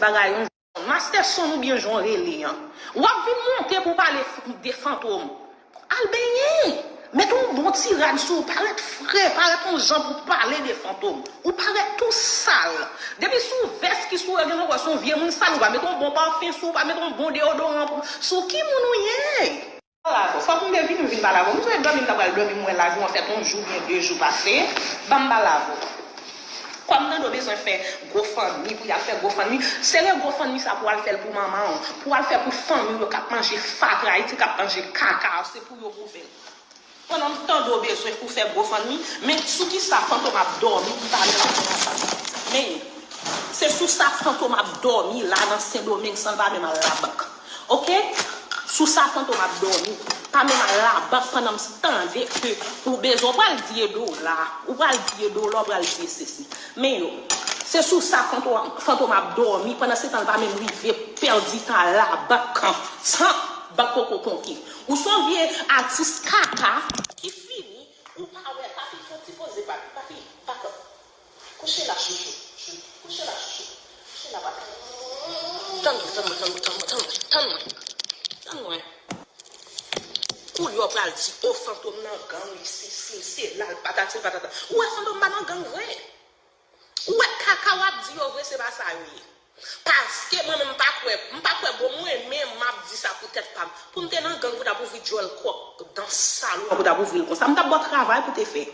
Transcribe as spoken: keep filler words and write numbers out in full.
bagay yon jan. Master Son oubyen jan w rele an. W ap vin monte pou w pale f- de Fantom. Al benyen. Mete yon bon ti rad sou ou, parèt fre, parèt yon jan pou w pale de Fantom. Ou parèt tou sal. Depi sou vès ki sou ou, yo genlè wè se yon vye moun sal, ou pa mete yon bon pafen sou ou, ou pa mete yon bon deodoran pou, sou ki moun ou ye? Pale avè w. Fòk m te vini, m vin pale avè w. M sot dòmi, m ta pral dòmi, m wè lavi w an fèt yon jou byen de jou pase. Ban m pale avè w. Kòm Nando bezwen fè GoFundMe, pou y al fè GoFundMe, sere GoFundMe sa pou w al fè l pou manman w, pou w al fè pou fanmi w yo k ap manje fatra Ayiti, k ap manje kaka, se pou yo pou fè l. Pandan m tande w bezwen pou fè GoFundMe, men sou ki sa Fantom ap dòmi, li pa menm al nan labank? Men, se sou sa Fantom ap dòmi la nan Sendomeng san l pa menm al labank. Oke? Sou sa Fantom ap dòmi. Pa menm al labank pandan m tande ke ou bezwen, ou pral di e dola, ou pral di e dola, ou pral di e sesi. Men yo, se sou sa Fantom, Fantom ap dòmi, pandan se tan l pa menm rive pèdi tan al labank, san bank poko konte. Ou se yon vye atis kaka ki fini, ou pa wè, papi, fè yon ti poze, papi, papi, back up. Kouche la, chouchou. Chou- Kouche la, chouchou. Kouche la, papi. Tann mwen, tann mwen, tann mwen, tann mwen, tann mwen, tann mwen. Tann mwen. Koulye w pral di, o, Fantom nan gang, li sesi, li sela, l patati, l patata. Ou wè Fantom pa nan gang vre? Ou wè kaka w ap di yo vre, se pa sa yo ye. Paske mwen menm m pa kwè, m pa kwè bon mwen menm m ap di sa pou tèt pa m. Pou m te nan gang pou t ap ouvri djòl kòk dan salon pou t ap ouvri l konsa. M t ap ba w travay pou te fè.